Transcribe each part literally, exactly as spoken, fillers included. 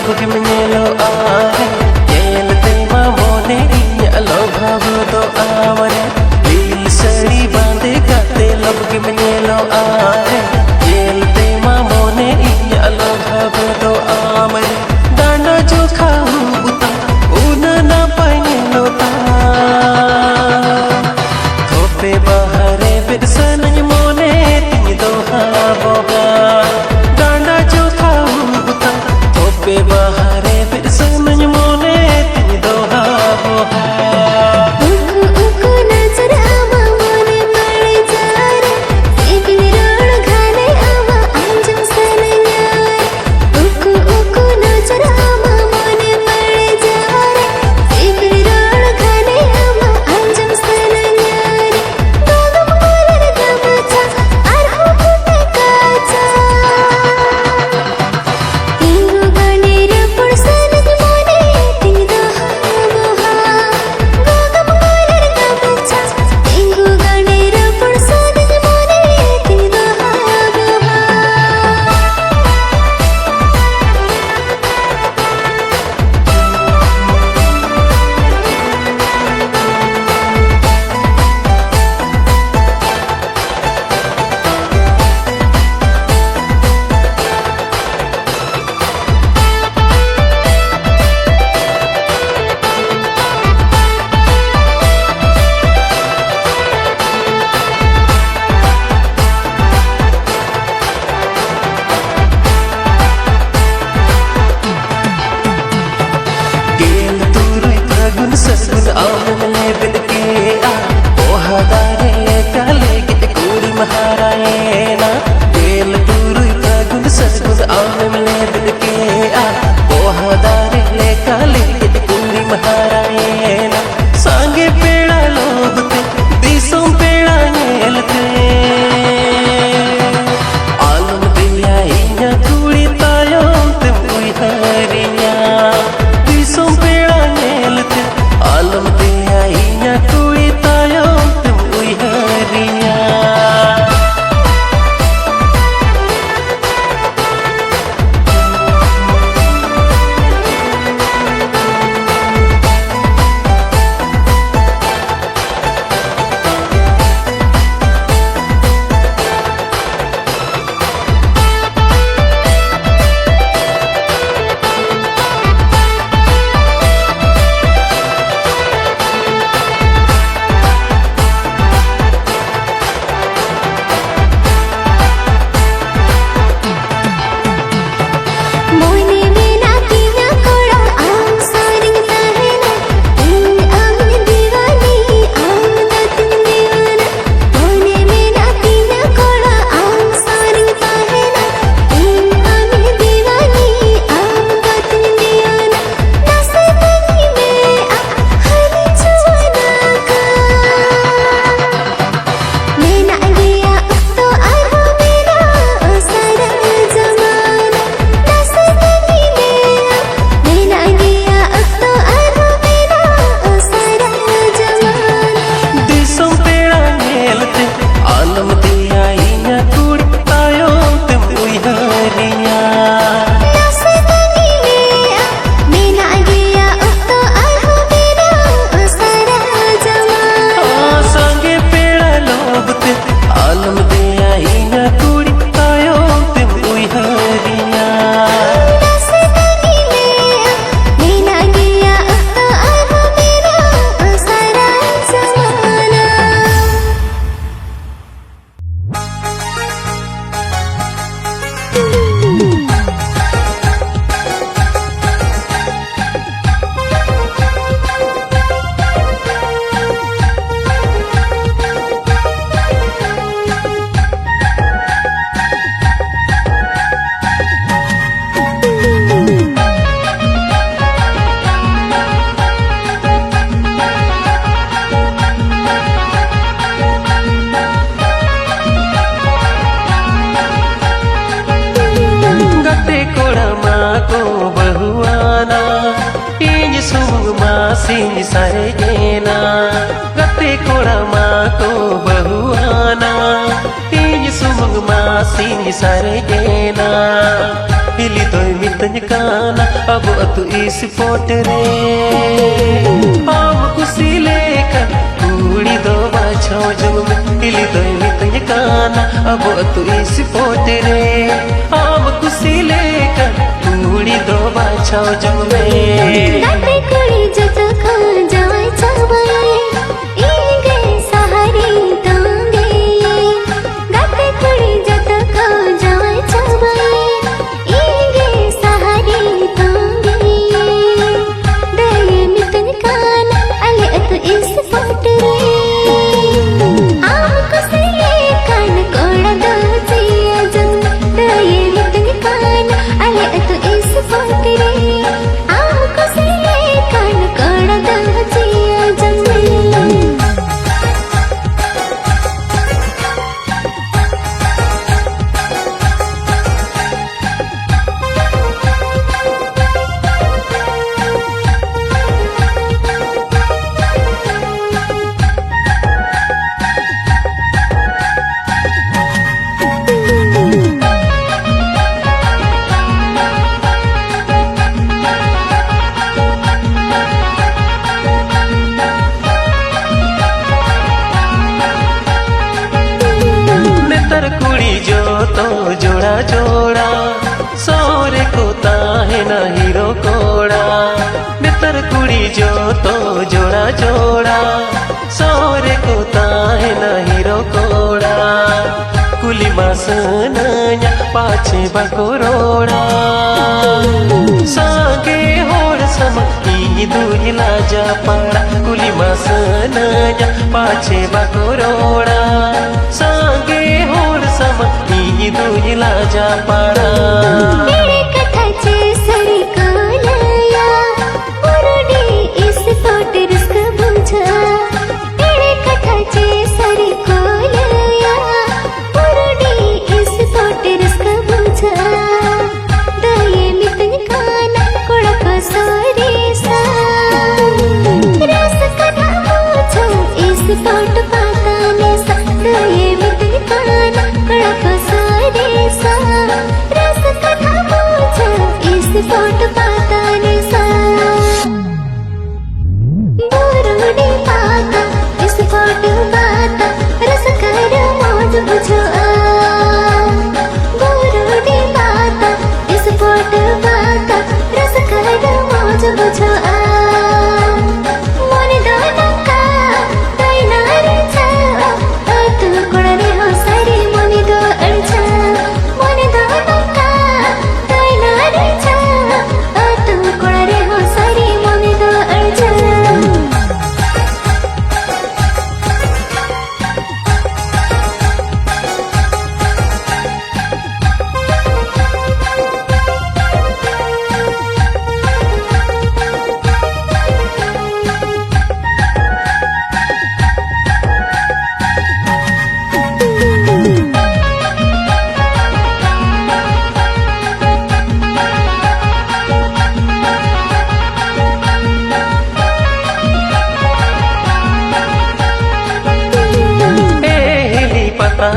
ᱞᱚᱵᱽ ᱜᱮᱢ ᱧᱮᱞᱚᱜᱼᱟ ᱨᱮ, ᱧᱮᱞ ᱛᱮᱢᱟ ᱢᱚᱱᱮ ᱤᱧᱟᱹᱜ ᱞᱚᱵᱷᱟᱣ ᱜᱚᱫᱚᱜ ᱟᱢ ᱨᱮ᱾ ᱞᱤᱞ ᱥᱟᱹᱲᱤ ᱵᱟᱸᱫᱮ ᱠᱟᱛᱮ ᱞᱚᱵᱽ ᱜᱮᱢ ᱧᱮᱞᱚᱜᱼᱟ ᱨᱮ, ᱧᱮᱞ ᱛᱮᱢᱟ ᱢᱚᱱᱮ ᱤᱧᱟᱹᱜ ᱞᱚᱵᱷᱟᱣ ᱜᱚᱫᱚᱜ ᱟᱢ ᱨᱮ᱾ ᱰᱟᱸᱰᱟ ᱡᱚᱠᱷᱟ ᱩᱵ ᱛᱟᱢ ᱩᱱᱟᱹᱜ ᱱᱟᱯᱟᱭ ᱧᱮᱞᱚᱜ ᱛᱟᱢ᱾ ᱛᱷᱚᱯᱮ ᱵᱟᱦᱟ ᱨᱮᱵᱮᱫ ᱥᱟᱱᱟᱧ ᱢᱚᱱᱮ ᱛᱤᱧ ᱫᱚ ᱦᱟᱸᱜ ᱵᱚᱦᱟ᱾ ᱰᱟᱸᱰᱟ ᱡᱚᱠᱷᱟ ᱩᱵ ᱛᱟᱢ ᱛᱷᱚᱯᱮ ᱵᱟᱦᱟ ᱨᱮᱵᱮᱫ ᱥᱟᱱᱟᱧ ᱢᱚᱱᱮ ᱛᱤᱧ ᱫᱚ ᱦᱟᱸᱜ ᱵᱚᱦᱟ᱾ ᱩᱠᱩ ᱩᱠᱩ ᱱᱚᱡᱚᱨ ᱟᱢᱟᱜ ᱢᱚᱱᱮ ᱵᱟᱹᱲᱤᱡᱟ ᱨᱮ, ᱥᱤᱵᱤᱞ ᱨᱚᱲ ᱜᱷᱟᱱᱮ ᱟᱢᱟᱜ ᱟᱸᱡᱚᱢ ᱥᱟᱱᱟᱧᱟ ᱨᱮ᱾ ᱩᱠᱩ ᱩᱠᱩ ᱱᱚᱡᱚᱨ ᱟᱢᱟᱜ ᱢᱚᱱᱮ ᱵᱟᱹᱲᱤᱡᱟ ᱨᱮ, ᱥᱤᱵᱤᱞ ᱨᱚᱲ ᱜᱷᱟᱱᱮ ᱟᱢᱟᱜ ᱟᱸᱡᱚᱢ ᱥᱟᱱᱟᱧᱟ ᱨᱮ᱾ ᱫᱚᱱᱚᱜ ᱢᱟᱞᱟᱨ ᱜᱟᱱ ᱥᱤᱧ ᱥᱟᱨᱮᱡ ᱮᱱᱟ᱾ ᱦᱤᱞᱤ ᱫᱚᱭ ᱢᱤᱛᱟᱹᱧ ᱠᱟᱱᱟ ᱟᱵᱚ ᱟᱹᱛᱩ ᱥᱯᱳᱨᱴ ᱨᱮ ᱟᱢ ᱠᱩᱥᱤ ᱞᱮᱠᱟᱱ ᱠᱩᱲᱤ ᱫᱚ ᱵᱟᱪᱷᱟᱣ ᱡᱚᱝ ᱢᱮ᱾ ᱦᱤᱞᱤ ᱫᱚᱭ ᱢᱤᱛᱟᱹᱧ ᱠᱟᱱᱟ ᱟᱵᱚ ᱟᱹᱛᱩ ᱥᱯᱳᱨᱴ ᱨᱮ ᱟᱢ ᱠᱩᱥᱤ ᱞᱮᱠᱟᱱ ᱠᱩᱲᱤ ᱫᱚ ᱵᱟᱪᱷᱟᱣ ᱡᱚᱝ ᱢᱮ᱾ ᱜᱟᱛᱮ ᱠᱩᱲᱤ ᱡᱚᱛᱚ ᱠᱷᱚᱱ ᱡᱟᱶᱟᱭ ᱪᱟᱵᱟᱭᱮ, ᱤᱧ ᱜᱮ ᱥᱟᱦᱟᱨᱤᱧ ᱛᱚᱸᱜᱮᱭᱮ᱾ ᱜᱟᱛᱮ ᱠᱩᱲᱤ ᱡᱚᱛᱚ ᱠᱷᱚᱱ ᱡᱟᱶᱟᱭ ᱪᱟᱵᱟᱭᱮ, ᱤᱧ ᱜᱮ ᱥᱟᱦᱟᱨᱤᱧ ᱛᱚᱸᱜᱮᱭᱮ᱾ ᱫᱟᱹᱭᱮ ᱢᱤᱛᱟᱹᱧ ᱠᱟᱱᱟ ᱟᱞᱮ ᱟᱹᱛᱩ ᱥᱯᱳᱨᱴ ᱨᱮ ᱟᱢ ᱠᱩᱥᱤ ᱞᱮᱠᱟᱱ ᱠᱚᱲᱟ ᱫᱚ ᱪᱮᱫ ᱟᱸᱡᱚᱢ᱾ ᱫᱟᱹᱭᱮ ᱢᱤᱛᱟᱹᱧ ᱠᱟᱱᱟ ᱟᱞᱮ ᱟᱹᱛᱩ ᱥᱯᱳᱨᱴ ᱨᱮ ᱟᱢ ᱠᱩᱥᱤ ᱞᱮᱠᱟᱱ ᱠᱚᱲᱟ ᱫᱚ ᱪᱮᱫ ᱟᱸᱡᱚᱢ᱾ ᱱᱮᱛᱟᱨ ᱠᱩᱲᱤ ᱡᱚᱛᱚ ᱡᱚᱲᱟ ᱡᱚᱲᱟ, ᱥᱚᱨᱮ ᱠᱚ ᱛᱟᱦᱮᱱᱟ ᱦᱤᱨᱳ ᱠᱚᱲᱟ᱾ ᱱᱮᱛᱟᱨ ᱠᱩᱲᱤ ᱡᱚᱛᱚ ᱡᱚᱲᱟ ᱡᱚᱲᱟ, ᱥᱚᱨᱮ ᱠᱚ ᱛᱟᱦᱮᱱᱟ ᱦᱤᱨᱳ ᱠᱚᱲᱟ᱾ ᱠᱩᱞᱤ ᱢᱟ ᱥᱟᱱᱟᱧᱟ ᱯᱟᱪᱷᱮ ᱵᱟᱠᱚ ᱨᱚᱲᱟ, ᱥᱟᱸᱜᱮ ᱦᱚᱲ ᱥᱟᱢᱟᱝ ᱤᱧ ᱫᱩᱧ ᱞᱟᱡᱟ ᱯᱟᱲᱟ᱾ ᱠᱩᱞᱤ ᱢᱟ ᱥᱟᱱᱟᱧᱟ ᱯᱟᱪᱷᱮ ᱵᱟᱠᱚ ᱨᱚᱲᱟ, ᱥᱟᱸᱜᱮ ᱦᱚᱲ ᱥᱟᱢᱟᱝ ᱤᱧ ᱫᱩᱧ ᱞᱟᱡᱟ ᱯᱟᱲᱟ᱾ ᱮᱲᱮ ᱠᱟᱛᱷᱟ ᱪᱮ ᱥᱟᱹᱨᱤ ᱠᱚ ᱞᱟᱹᱭᱟ, ᱵᱩᱨᱩᱰᱤ ᱥᱯᱳᱨᱴ ᱨᱟᱹᱥᱠᱟᱹ ᱵᱩᱡᱷᱟᱹᱜᱼᱟ᱾ ᱮᱲᱮ ᱠᱟᱛᱷᱟ ᱪᱮ ᱥᱟᱹᱨᱤ ᱠᱚ ᱞᱟᱹᱭᱟ, ᱵᱩᱨᱩᱰᱤ ᱥᱯᱳᱨᱴ ᱨᱟᱹᱥᱠᱟᱹ ᱵᱩᱡᱷᱟᱹᱜᱼᱟ᱾ ᱫᱟᱹᱭᱮ ᱢᱤᱛᱟᱹᱧ ᱠᱟᱱᱟ ᱠᱚᱲᱟ ᱠᱚ ᱥᱚᱨᱮᱥᱟ᱾ ᱨᱟᱹᱥᱠᱟᱹ ᱱᱟᱜ ᱵᱩᱡᱷᱟᱹᱣ ᱥᱯᱳᱨᱴ ᱯᱟᱛᱟ ᱱᱮᱥᱟ᱾ ᱫᱟᱹᱭᱮ ᱢᱤᱛᱟᱹᱧ ᱠᱟᱱᱟ ᱠᱚᱲᱟ ᱠᱚ ᱥᱚᱨᱮᱥᱟ᱾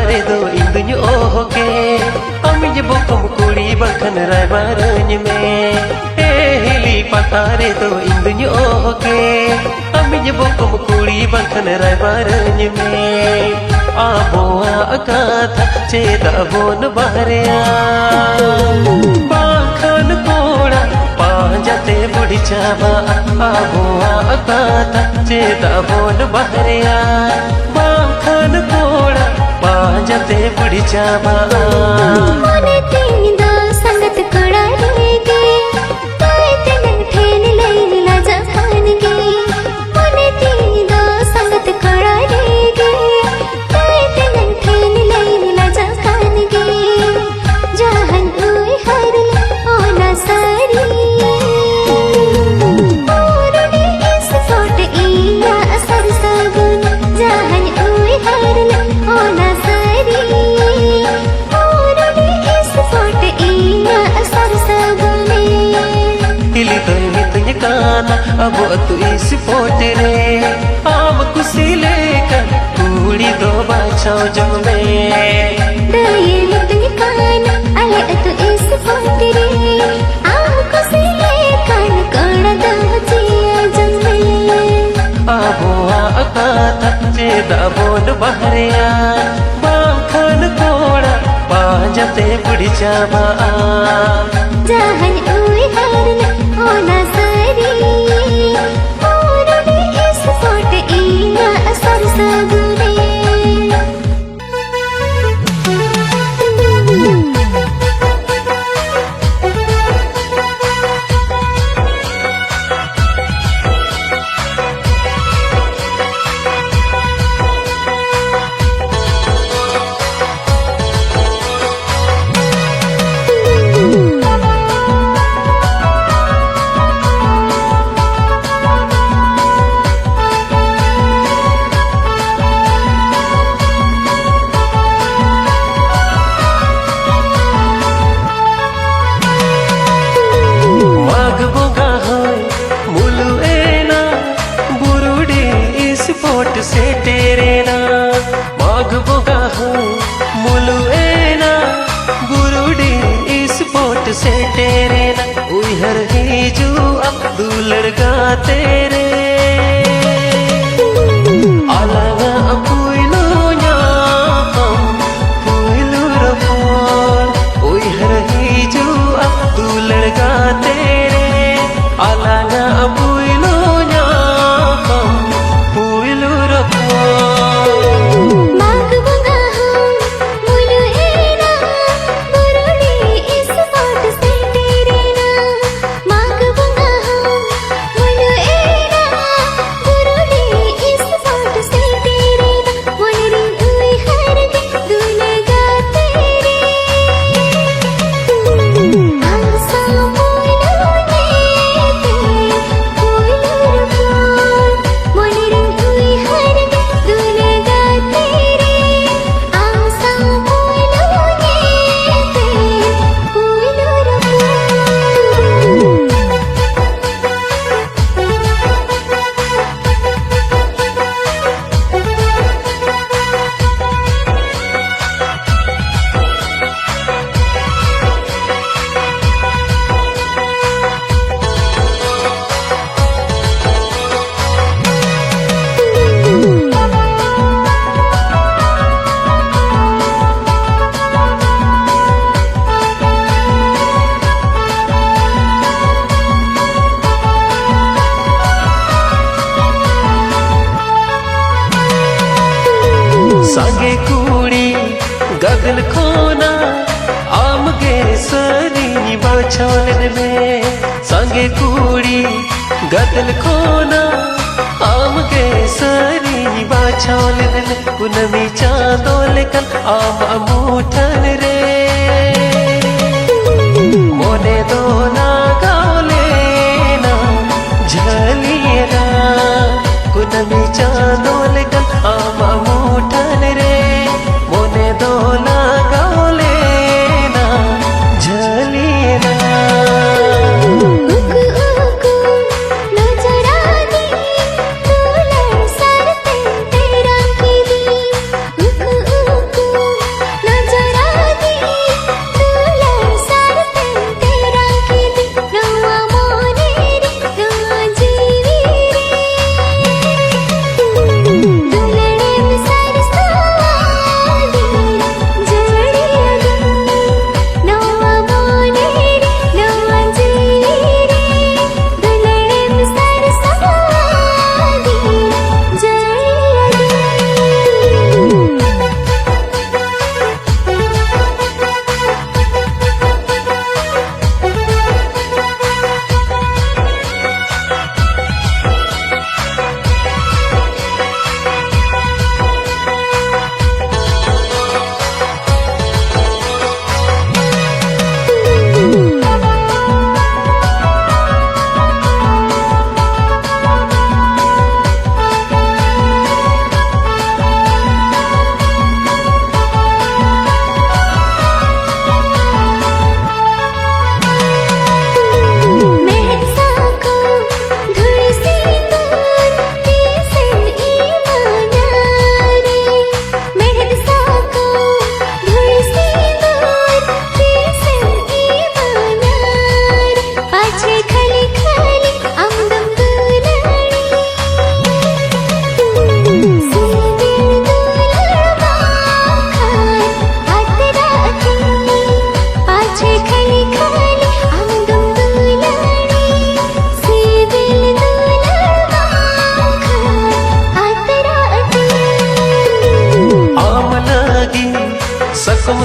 ᱨᱮᱫᱚ ᱤᱧ ᱫᱩᱧ ᱚᱦᱚ ᱠᱮ, ᱟᱢᱤᱡ ᱵᱚᱠᱚᱢ ᱠᱩᱲᱤ ᱵᱟᱝᱠᱷᱟᱱ ᱨᱟᱭᱵᱟᱨᱟᱹᱧ ᱢᱮ᱾ ᱮ ᱦᱤᱞᱤ ᱯᱟᱛᱟ ᱨᱮᱫᱚ ᱤᱧ ᱫᱩᱧ ᱚᱦᱚ ᱠᱮ, ᱟᱢᱤᱡ ᱵᱚᱠᱚᱢ ᱠᱩᱲᱤ ᱵᱟᱝᱠᱷᱟᱱ ᱨᱟᱭᱵᱟᱨᱟᱹᱧ ᱢᱮ᱾ ᱟᱵᱚᱣᱟᱜ ᱠᱟᱛᱷᱟ ᱪᱮᱫᱟᱜ ᱵᱚᱱ ᱵᱟᱦᱨᱮᱭᱟ? ᱵᱟᱝᱠᱷᱟᱱ ᱠᱚᱲᱟ ᱯᱟᱸᱡᱟᱛᱮ ᱵᱩᱰᱷᱤ ᱪᱟᱵᱟᱜᱼᱟ᱾ ᱟᱵᱚᱣᱟᱜ ᱠᱟᱛᱷᱟ ᱪᱮᱫᱟᱜ ᱵᱚᱱ ᱵᱟᱦᱨᱮᱭᱟ? ᱵᱟᱝᱠᱷᱟᱱ ᱠᱚᱲᱟ ᱯᱟᱸᱡᱟᱛᱮ ᱵᱩᱰᱷᱤ ᱪᱟᱵᱟᱜᱼᱟ᱾ ᱢᱚᱱᱮ ᱛᱤᱧ ᱫᱚ ᱥᱟᱸᱜᱟᱛ ᱠᱚᱲᱟ ᱨᱮᱜᱮ, ᱜᱟᱛᱮ ᱛᱮᱧᱟᱝ ᱴᱷᱮᱱ ᱞᱟᱹᱭ ᱞᱟᱡᱟᱜ ᱠᱟᱱ ᱜᱮ᱾ ᱢᱚᱱᱮ ᱛᱤᱧ ᱫᱚ ᱥᱟᱸᱜᱟᱛ ᱠᱚᱲᱟ ᱨᱮᱜᱮ, ᱜᱟᱛᱮ ᱛᱮᱧᱟᱝ ᱴᱷᱮᱱ ᱞᱟᱹᱭ ᱞᱟᱡᱟᱜ ᱠᱟᱱ ᱜᱮ᱾ ᱡᱟᱦᱟᱸᱧ ᱩᱭᱦᱟᱹᱨ ᱞᱮ ᱚᱱᱟ ᱥᱟᱹᱨᱤ᱾ ᱯᱩᱨᱩᱱᱤ ᱥᱯᱚᱴ ᱤᱧᱟᱹᱜ ᱥᱟᱨ ᱥᱟᱹᱜᱩᱱ, ᱡᱟᱦᱟᱸᱧ ᱩᱭᱦᱟᱹᱨ ᱞᱮ ᱚᱱᱟ ᱥᱟᱹᱨᱤ᱾ ᱯᱩᱨᱩᱱᱤ ᱥᱯᱚᱴ ᱤᱧᱟᱹᱜ ᱥᱟᱨ ᱥᱟᱹᱜᱩᱱ᱾ ᱦᱤᱞᱤ ᱫᱚᱭ ᱢᱤᱛᱟᱹᱧ ᱠᱟᱱᱟ ᱟᱵᱚ ᱟᱹᱛᱩ ᱥᱯᱚᱴ ᱨᱮ, ᱟᱢ ᱠᱩᱥᱤ ᱞᱮᱠᱟᱱ ᱠᱩᱲᱤ ᱫᱚ ᱵᱟᱪᱷᱟᱣ ᱡᱚᱝ ᱢᱮ᱾ ᱫᱟᱹᱭᱮ ᱢᱤᱛᱟᱹᱧ ᱠᱟᱱᱟ ᱟᱞᱮ ᱟᱹᱛᱩ ᱥᱯᱚᱴ ᱨᱮ, ᱟᱢ ᱠᱩᱥᱤ ᱞᱮᱠᱟᱱ ᱠᱚᱲᱟ ᱫᱚ ᱪᱤᱭᱟᱹ ᱡᱚᱝ ᱢᱮ᱾ ᱟᱵᱚᱣᱟᱜ ᱠᱟᱛᱷᱟ ᱪᱮᱫᱟᱜ ᱵᱚᱱ ᱵᱟᱦᱨᱮᱭᱟ? ᱵᱟᱝᱠᱷᱟᱱ ᱠᱚᱲᱟ ᱯᱟᱸᱡᱟᱛᱮ ᱵᱩᱰᱷᱤ ᱪᱟᱵᱟᱜᱼᱟ᱾ ᱡᱟᱦᱟᱸᱧ ᱩᱭᱦᱟᱹᱨ ᱞᱮ ᱚᱱᱟ ᱥᱟᱹᱨᱤ᱾ ᱯᱩᱨᱩᱱᱤ ᱥᱯᱚᱴ ᱤᱧᱟᱹᱜ ᱥᱟᱨ ᱥᱟᱹᱜᱩᱱ ᱨᱮ᱾ ᱵᱚᱸᱜᱟ ᱦᱚᱸ ᱢᱩᱞᱩ ᱮᱱᱟ, ᱵᱩᱨᱩᱰᱤ ᱥᱯᱚᱴ ᱥᱮᱴᱮᱨᱮᱱᱟ᱾ ᱩᱭᱦᱟᱹᱨ ᱦᱤᱡᱩᱜᱼᱟ ᱫᱩᱞᱟᱹᱲ ᱜᱟᱛᱮ ᱨᱮ, ᱟᱞᱟᱝᱟᱜ ᱯᱩᱭᱞᱩ ᱧᱟᱯᱟᱢ, ᱯᱩᱭᱞᱩ ᱨᱚᱯᱚᱲ᱾ ᱩᱭᱦᱟᱹᱨ ᱦᱤᱡᱩᱜᱼᱟ ᱫᱩᱞᱟᱹᱲ ᱜᱟᱛᱮ ᱨᱮ, ᱟᱞᱟᱝᱟᱜ ᱯᱩᱭᱞᱩ ᱧᱟᱯᱟᱢ, ᱯᱩᱭᱞᱩ ᱨᱚᱯᱚᱲ᱾ ᱢᱟᱜᱽ ᱵᱚᱸᱜᱟ ᱦᱚᱸ ᱢᱩᱞᱩ ᱮᱱᱟ, ᱵᱩᱨᱩᱰᱤ ᱥᱯᱚᱴ ᱥᱮᱴᱮᱨᱮᱱᱟ᱾ ᱢᱟᱜᱽ ᱵᱚᱸᱜᱟ ᱦᱚᱸ ᱢᱩᱞᱩ ᱮᱱᱟ, ᱵᱩᱨᱩᱰᱤ ᱥᱯᱚᱴ ᱥᱮᱴᱮᱨᱮᱱᱟ᱾ ᱢᱚᱱᱮ ᱨᱤᱧ ᱩᱭᱦᱟᱹᱨ ᱜᱮ ᱫᱩᱞᱟᱹᱲ ᱜᱟᱛᱮ ᱨᱮ, ᱟᱢ ᱥᱟᱶ ᱯᱩᱭᱞᱩ ᱧᱮᱯᱮᱞ, ᱯᱩᱭᱞᱩ ᱨᱚᱯᱚᱲ᱾ ᱢᱚᱱᱮ ᱨᱤᱧ ᱩᱭᱦᱟᱹᱨ ᱜᱮ ᱫᱩᱞᱟᱹᱲ ᱜᱟᱛᱮ ᱨᱮ, ᱟᱢ ᱥᱟᱶ ᱯᱩᱭᱞᱩ ᱧᱮᱯᱮᱞ, ᱯᱩᱭᱞᱩ ᱨᱚᱯᱚᱲ᱾ ᱥᱟᱸᱜᱮ ᱠᱩᱲᱤ ᱜᱟᱫᱮᱞ ᱠᱷᱚᱱᱟᱜ ᱟᱢᱜᱮ ᱥᱟᱹᱨᱤᱧ ᱵᱟᱪᱷᱟᱣ ᱞᱮᱫ ᱢᱮ᱾ ᱥᱟᱸᱜᱮ ᱠᱩᱲᱤ ᱜᱟᱫᱮᱞ ᱠᱷᱚᱱᱟᱜ ᱟᱢᱜᱮ ᱥᱟᱹᱨᱤᱧ ᱵᱟᱪᱷᱟᱣ ᱞᱮᱫ ᱢᱮ᱾ ᱠᱩᱱᱟᱹᱢᱤ ᱪᱟᱸᱫᱚ ᱞᱮᱠᱟᱱ ᱟᱢᱟᱜ ᱢᱩᱴᱷᱟᱹᱱ ᱨᱮ ᱢᱚᱱᱮ ᱫᱚ ᱞᱟᱜᱟᱣ ᱞᱮᱱᱟ ᱡᱷᱟᱹᱞᱤᱭᱮᱱᱟ᱾ ᱠᱩᱱᱟᱹᱢᱤ ᱪᱟᱸᱫᱚ ᱞᱮᱠᱟᱱ ᱟᱢᱟᱜ ᱢᱩᱴᱷᱟᱹᱱ ᱨᱮ ᱢᱚᱱᱮ ᱫᱚ ᱞᱟᱜᱟᱣ ᱞᱮᱱᱟ ᱡᱷᱟᱹᱞᱤᱭᱮᱱᱟ᱾ ᱩᱠᱩ ᱩᱠᱩ ᱱᱚᱡᱚᱨᱟᱫᱤᱧ, ᱫᱩᱞᱟᱹᱲ ᱥᱟᱨᱛᱮ ᱛᱮᱨᱟᱝ ᱠᱤᱫᱤᱧ᱾ ᱩᱠᱩ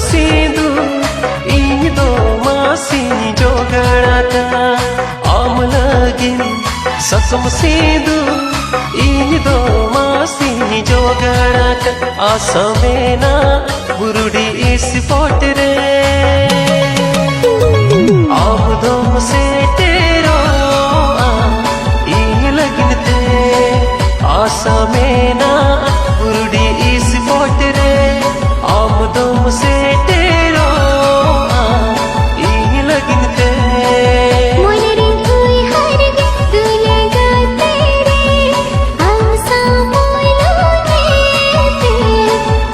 ᱥᱤᱸᱫᱩᱨ ᱤᱧ ᱫᱚ ᱢᱟᱥᱤᱧ ᱡᱚᱜᱟᱲ ᱟᱠᱟᱫ ᱟᱢ ᱞᱟᱹᱜᱤᱫ᱾ ᱥᱟᱥᱚᱢ ᱥᱤᱸᱫᱩᱨ ᱤᱧ ᱫᱚ ᱢᱟᱥᱤᱧ ᱡᱚᱜᱟᱲ ᱟᱠᱟᱫ ᱟᱥᱟᱢᱮᱱᱟ ᱵᱩᱨᱩᱰᱤ ᱥᱯᱚᱴ ᱨᱮ᱾ ᱟᱢ ᱫᱚᱢ ᱥᱮᱴᱮᱨᱚᱜᱼᱟ ᱤᱧ ᱞᱟᱹᱜᱤᱫ ᱛᱮ ᱟᱥᱟᱢᱮᱱᱟ ᱵᱩᱨᱩᱰᱤ ᱥᱯᱚᱴ ᱨᱮ᱾ ᱟᱢ ᱫᱚᱢ ᱥᱮᱴᱮᱨᱚᱜᱼᱟ ᱤᱧ ᱞᱟᱹᱜᱤᱫ ᱛᱮ᱾ ᱢᱚᱱᱮ ᱨᱮ ᱩᱭᱦᱟᱹᱨ ᱜᱮ ᱫᱩᱞᱟᱹᱲ ᱜᱟᱛᱮ ᱨᱮ, ᱟᱢ ᱥᱟᱶ ᱯᱳᱭᱞᱳ ᱧᱮᱞ ᱛᱮ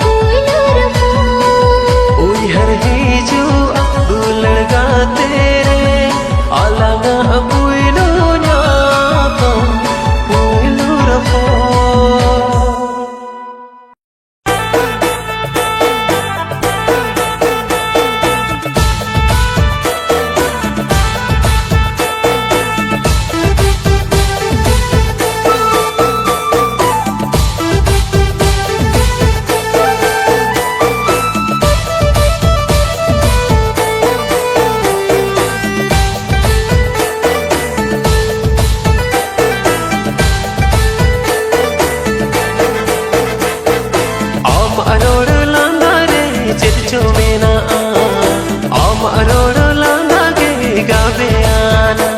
ᱯᱳᱭᱞᱳ ᱨᱚᱯᱚᱲ᱾ ᱩᱭᱦᱟᱹᱨ ᱦᱤᱡᱩᱜᱼᱟ ᱫᱩᱞᱟᱹᱲ ᱜᱟᱛᱮ ᱨᱮ, ᱟᱞᱟᱝᱟᱜ ᱯᱩᱭᱞᱩ ᱧᱟᱯᱟᱢ, ᱯᱩᱭᱞᱩ ᱨᱚᱯᱚᱲ᱾ ᱟᱢᱟᱜ ᱨᱚᱲ ᱞᱟᱸᱫᱟ ᱨᱮ ᱪᱮᱫ ᱪᱚ ᱢᱮᱱᱟᱜᱼᱟ, ᱟᱢᱟᱜ ᱨᱚᱲ ᱞᱟᱸᱫᱟ ᱜᱮ ᱜᱟᱵᱮᱭᱟᱱᱟ᱾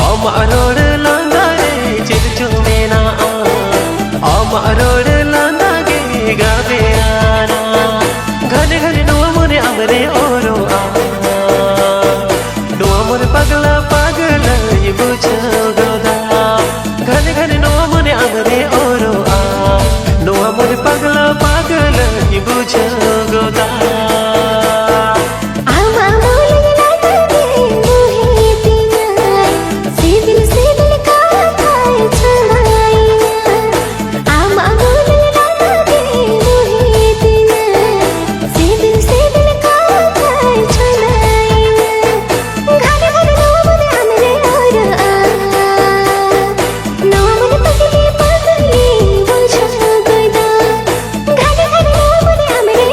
ᱟᱢᱟᱜ ᱨᱚᱲ ᱞᱟᱸᱫᱟ ᱨᱮ ᱪᱮᱫ ᱪᱚ ᱢᱮᱱᱟᱜᱼᱟ, ᱟᱢᱟᱜ ᱨᱚᱲ ᱞᱟᱸᱫᱟ ᱜᱮ ᱜᱟᱵᱮᱭᱟᱱᱟ᱾ ᱜᱷᱟᱱᱮ ᱜᱷᱟᱱᱮ ᱱᱚᱣᱟ ᱢᱚᱱᱮ ᱟᱢᱨᱮ ᱚᱨᱚᱜᱼᱟ, ᱱᱚᱣᱟ ᱢᱚᱱᱮ ᱯᱟᱜᱽᱞᱟ ᱯᱟᱜᱽᱞᱟᱧ ᱵᱩᱡᱷᱟᱹᱣ ᱜᱚᱫᱟ᱾ ᱜᱷᱟᱱᱮ ᱜᱷᱟᱱᱮ ᱱᱚᱣᱟ ᱢᱚᱱᱮ ᱟᱢᱨᱮ ᱚᱨᱚᱜᱼᱟ, ᱱᱚᱣᱟ ᱢᱚᱱᱮ ᱯᱟᱜᱽᱞᱟ ᱯᱟᱜᱽᱞᱟᱧ ᱵᱩᱡᱷᱟᱹᱣ ᱜᱚᱫᱟ᱾ ᱟᱢᱟᱜ ᱢᱚᱱᱮ ᱞᱟᱸᱫᱟ ᱜᱮ ᱢᱳᱦᱮ ᱛᱤᱧᱟᱭ, ᱥᱤᱵᱤᱞ ᱥᱤᱵᱤᱞ ᱠᱟᱛᱷᱟᱭ ᱪᱷᱟᱸᱫᱟᱭᱟ᱾ ᱟᱢᱟᱜ ᱢᱚᱱᱮ ᱞᱟᱸᱫᱟ ᱜᱮ ᱢᱳᱦᱮ ᱛᱤᱧᱟᱭ, ᱥᱤᱵᱤᱞ ᱥᱤᱵᱤᱞ ᱠᱟᱛᱷᱟᱭ ᱪᱷᱟᱸᱫᱟᱭᱟ᱾ ᱜᱷᱟᱱᱮ ᱜᱷᱟᱱᱮ ᱱᱚᱣᱟ ᱢᱚᱱᱮ ᱟᱢᱨᱮ ᱚᱨᱚᱜᱼᱟ, ᱱᱚᱣᱟ ᱢᱚᱱᱮ ᱯᱟᱜᱽᱞᱤ ᱯᱟᱜᱽᱞᱤ ᱵᱩᱡᱷᱟᱹᱣ ᱜᱚᱫᱟ᱾ ᱜᱷᱟᱱᱮ ᱜᱷᱟᱱᱮ ᱱᱚᱣᱟ ᱢᱚᱱᱮ ᱟᱢᱨᱮ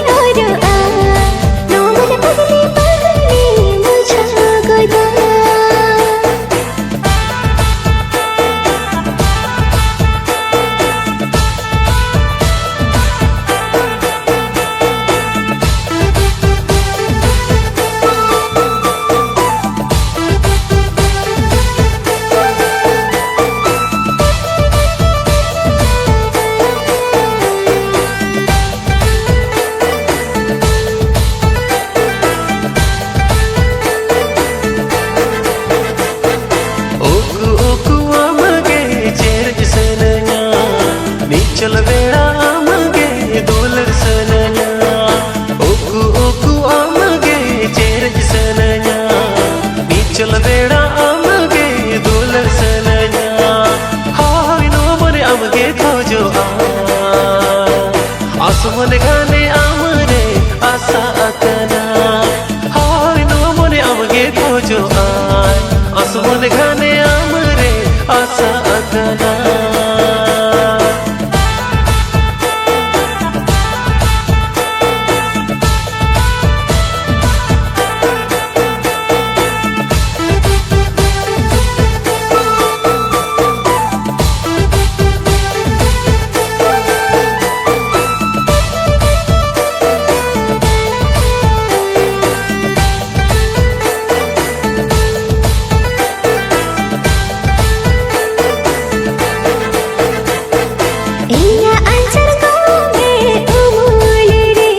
ᱜᱷᱟᱱᱮ ᱟᱢᱨᱮ ᱟᱥᱟ ᱟᱠᱟᱱᱟ᱾ ᱦᱳᱭ, ᱱᱚᱣᱟ ᱢᱚᱱᱮ ᱟᱢᱜᱮ ᱠᱷᱚᱡᱚᱜᱼᱟᱭ, ᱟᱥ ᱢᱚᱱᱮ ᱜᱷᱟᱱᱮ ᱟᱢᱨᱮ ᱟᱥᱟ ᱟᱠᱟᱱᱟ᱾ ᱤᱧᱟᱜ ᱟᱧᱪᱟᱨ ᱠᱚᱢᱮ ᱩᱢᱩᱞ ᱨᱮ,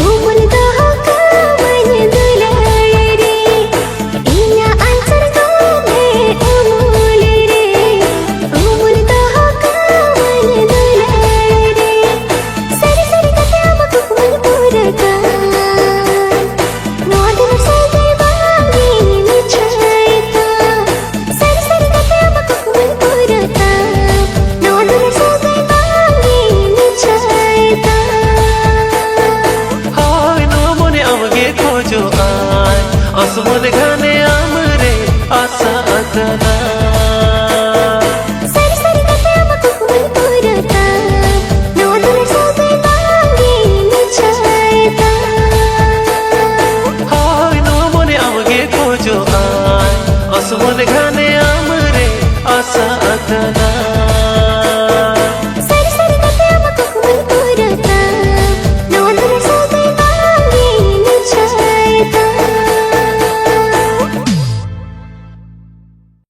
ᱩᱢᱩᱞ ᱫᱚᱦᱚ ᱠᱟᱢᱟᱹᱧ ᱫᱩᱞᱟᱹᱲ ᱨᱮ᱾ ᱤᱧᱟᱜ ᱟᱧᱪᱟᱨ ᱠᱚᱢᱮ ᱩᱢᱩᱞ ᱨᱮ, ᱩᱢᱩᱞ ᱫᱚᱦᱚ ᱠᱟᱢᱟᱹᱧ ᱫᱩᱞᱟᱹᱲ ᱨᱮ᱾ ᱥᱟᱹᱨᱤ ᱥᱟᱹᱨᱤ ᱠᱟᱛᱮ ᱟᱢᱟᱜ ᱠᱩᱠᱢᱩᱧ ᱯᱩᱨᱟᱹ ᱠᱟᱜ᱾ ᱱᱚᱣᱟ ᱫᱩᱞᱟᱹᱲ ᱥᱟᱹᱜᱟᱹᱭ ᱵᱟᱝ ᱤᱧ ᱢᱤᱪᱷᱟᱹᱭ ᱛᱟᱢ᱾ ᱥᱟᱹᱨᱤ ᱥᱟᱹᱨᱤ ᱠᱟᱛᱮ ᱟᱢᱟᱜ ᱠᱩᱠᱢᱩᱧ ᱯᱩᱨᱟᱹ ᱛᱟᱢ᱾ ᱱᱚᱣᱟ ᱫᱩᱞᱟᱹᱲ ᱥᱟᱹᱜᱟᱹᱭ ᱵᱟᱝ ᱤᱧ ᱢᱤᱪᱷᱟᱹᱭ ᱛᱟᱢ᱾ ᱦᱳᱭ, ᱱᱚᱣᱟ ᱢᱚᱱᱮ ᱟᱢᱜᱮ ᱠᱷᱚᱡᱚᱜᱼᱟᱭ, ᱟᱥ ᱢᱚᱱᱮ ᱜᱷᱟᱱᱮ ᱟᱢᱨᱮ ᱟᱥᱟ ᱟᱠᱟᱱᱟ᱾ ᱥᱟᱹᱨᱤ ᱥᱟᱹᱨᱤ ᱠᱟᱛᱮ ᱟᱢᱟᱜ ᱠᱩᱠᱢᱩᱧ ᱯᱩᱨᱟᱹ ᱛᱟᱢ᱾ ᱱᱚᱣᱟ ᱫᱩᱞᱟᱹᱲ ᱥᱟᱹᱜᱟᱹᱭ ᱵᱟᱝ ᱤᱧ ᱢᱤᱪᱷᱟᱹᱭ ᱛᱟᱢ᱾ ᱦᱳᱭ, ᱱᱚᱣᱟ ᱢᱚᱱᱮ ᱟᱢᱜᱮ ᱠᱷᱚᱡᱚᱜᱼᱟᱭ, ᱟᱥ ᱢᱚᱱᱮ ᱜᱷᱟᱱᱮ ᱟᱢᱨᱮ ᱟᱥᱟ ᱟᱠᱟᱱᱟ᱾